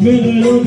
ಹರಿಯ.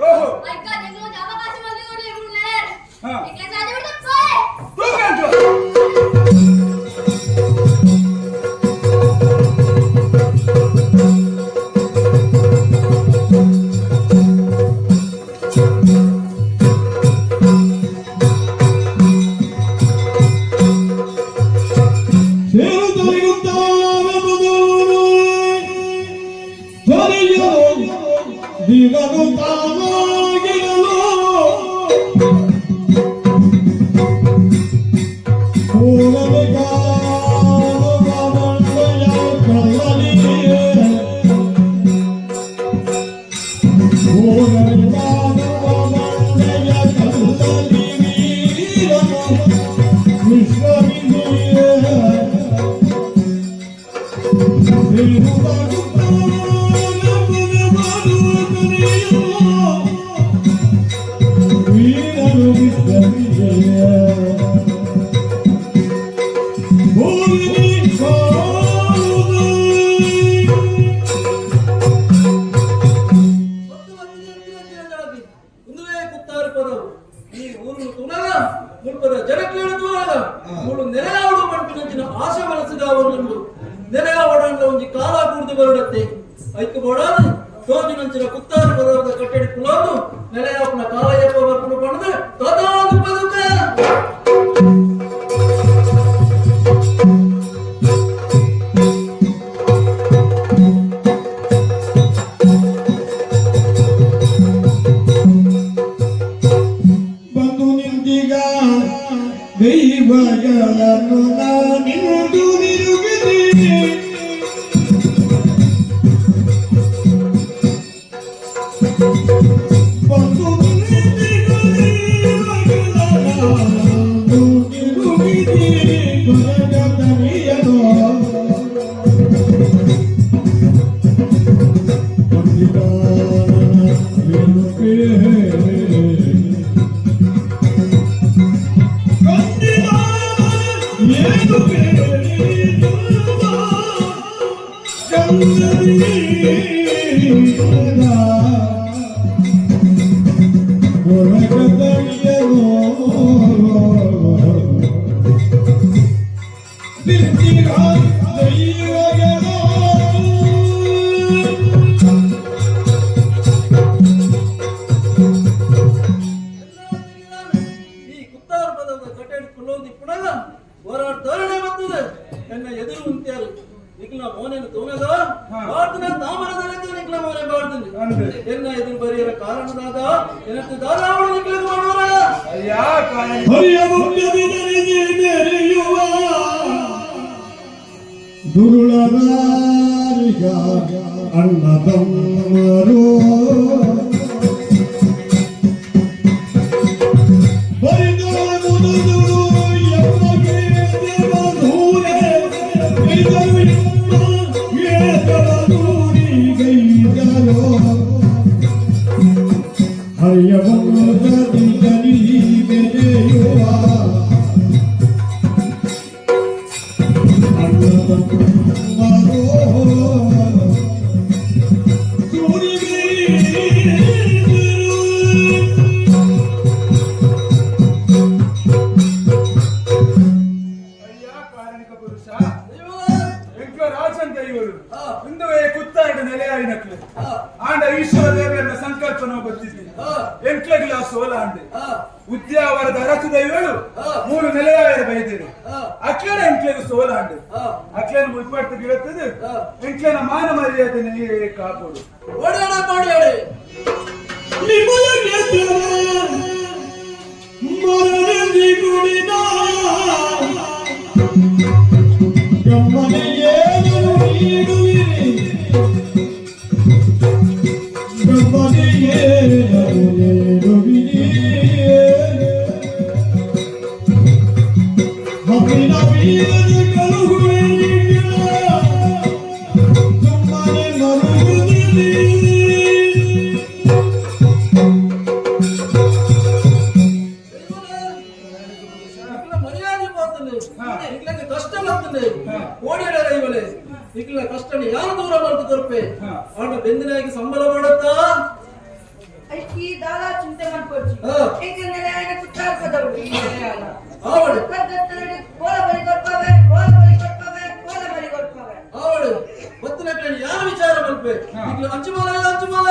ಓಹೋ. ಹಾ. ತೂಕಂಚು. ದಿನನು ತಾನಾಗಿರಲು ವಿಶ್ವವಿಜಯ. ಒತ್ತು ಬಂದಿದೆ ಅಂತಿರತಿರದಾಗಿ. ಇಂದುವೇ ಕುತ್ತಾರು ಪದವು ಈ ಊರುನು ತುನಗ ಮುಲ್ಪದ ಜನಕ್ಲೇಳು ತೂನಗ ಮುಳು ನೆರೆಯಾವಡು ಪಂಪಿನಂಚಿನ ಆಶೆ ಮನಸ್ಸಿದ ಒಂದುಂಡು ನೆರೆಯಾವಡಂಡ ಒಂಜಿ ಕಾಲ ಕೂಡ್ದು ಬರುಡತ್ತೆ ಐಕ್ ಬೋಡಾದು ತೋಜಿನಂಚಿನ ಕುತ್ತಾರು ಪದವದ ಕಟ್ಟಡಿ ಕುಲೋದು ನೆಲೆಯಾಪನ ಕಾಲಯಪ್ಪ ಬರ್ಪುಡು ಪಣದು ತದಾದು ಪದುಕ. ಬಂದು ನಿಂತಿಗ ದೈವಗಳನ್ನು ನಾನಿಂದು ನಿರುಗಿದೆ. ಬಂದು ನಿಂತಿಗ ದೈವಗಳನ್ನು ನಿರುಗಿದೆ ಕೊರಗತನಿಯನು. ವಂದಿತಾನನ ವೇಣುಕೇ. ದೈವಗಳ ಈ ಕುತ್ತಾರು ಪದದ ಕಟ್ಟಡಿ ಕುಲ್ಲೊಂದು ಪುನಗ ಹೋರಾಟ ಧೋರಣೆ ಬರ್ತದೆ. ಎನ್ನ ಎದುರು ಉಂತ್ಯಾರು ನಿಕ್ಲ ಮೋನೆನು ತೂನಗ ಬಾರ್ದನ ತಾಮರದಲಕ್ಕೆ ನಿಕ್ಲ ಮೋನೆ ಬಾರ್ದನಿ. ಅಂದೆ. ಎನ್ನ ಎದುರು ಬರಿಯರ ಕಾರಣದಾದ ಏನಂತ ದಾದಾವಳು ನಿಕ್ಲಗ ಮಾಡುವರ. ಅಯ್ಯ ಕಾರಣ. ಹರಿಯ ಮುಖ್ಯವಿದರಿಗೆ ಮೆರೆಯುವ ದುರುಳರಾರಿಗ ಅಣ್ಣ ತಮ್ಮರು ಬರಿದಳು ಎಮ್ಮಗೆ ದೇವಧೂರೆ ಗೈದರು ಎಮ್ಮ ಏತವಧೂರಿ ಗೈದರು ಹರಿಯ ವಂಶದಿ ಮೆರೆಯುವ ಅಣ್ಣ ತಮ್ಮರೋ ಸೂರಿಗೈದರು. ಅಯ್ಯ ಕಾರಣಿಕ ಪುರುಷ, ಎಂಕ್ಲ ರಾಜನ್ ದೈವರು ಇಂದುವೇ ಕುತ್ತಾರಡ ನೆಲೆಯಾಯಿನಕ್ಲು. ಆಂಡ ಈಶ್ವರ ದೇವರನ್ನ ಸಂಕಲ್ಪನ ಗೊತ್ತಿದ್ದಿ ಎಂಕ್ಲಗಿಲ ಸೋಲ ಅಂಡೆ ಉದ್ಯಾವರದ ಅರಸು ದೈವಳು ಮೂರು ನೆಲೆಯಾಯರ ಬೈದಿರು. ಅಕ್ಲನ ಎಂಕ್ಲೆಗ್ ಸೋಲ ಅಂಡು ಅಕ್ಲನ ಮುಲ್ಪಟ್ಟು ಗಿಡತ್ತದು ಎಂಕ್ಲನ ಮಾನ ಮರ್ಯಾದೆ ನೀರೇ ಕಾಪೋಡು. ಓಡಾಡ ಪಾಡಿಯಾಡೆ. ನಿಮಗೆ ಮರಣದಿ ಗುಡಿದ ಗಮ್ಮನೆಯೇನು ನೀಡುವಿರಿ, ಗಮ್ಮನೆಯೇನು ನೀಡುವಿರಿ. ಹಪಿನ ಬೀರದ ಕಳುಹುವೆನಿಗಿಲ್ಲ, ಸುಮ್ಮನೆ ಮರುಗುದಿರಿ. ನಿಕ್ಲ ಮರ್ಯಾದೆ ಪಾತಲು ನಿಕ್ಲಗೆ ಕಷ್ಟ. ಆತಂದೆ. ಓಡಿಯಡ ದೈವಲೆ, ನಿಕ್ಲ ಕಷ್ಟನ ಯಾರು ದೂರ ಮಾಡ್ತು ಕೊರ್ಪೆ. ಆಂಡ ಬೆಂದಿನಾಗಿ ಸಂಬಳ ಮಾಡತ್ತಾ? ಐಕಿ ದಾಲ ಚಿಂತೆ ಮನ್ಪೊಡ್ಚಿ. ಏಕೆಂದರೆ ఆయన ಕುತ್ತಾರ್ಪದವು ಈ ನೆಲೆಯಾಲ. ಆವಡು. ಕದ್ದತ್ತರಡಿ ಕೋಲ ಬಲಿ ಕೊರ್ಪವೆ, ಕೋಲ ಬಲಿ ಕೊರ್ಪವೆ, ಕೋಲ ಬಲಿ ಕೊರ್ಪವೆ. ಆವಡು, ಬತ್ತಿನಕ್ಲೆನ್ ಯಾರು ವಿಚಾರ ಮಲ್ಪೆ. ನಿಕ್ಲ ಅಂಚುಮಾಲ, ಅಂಚುಮಾಲ.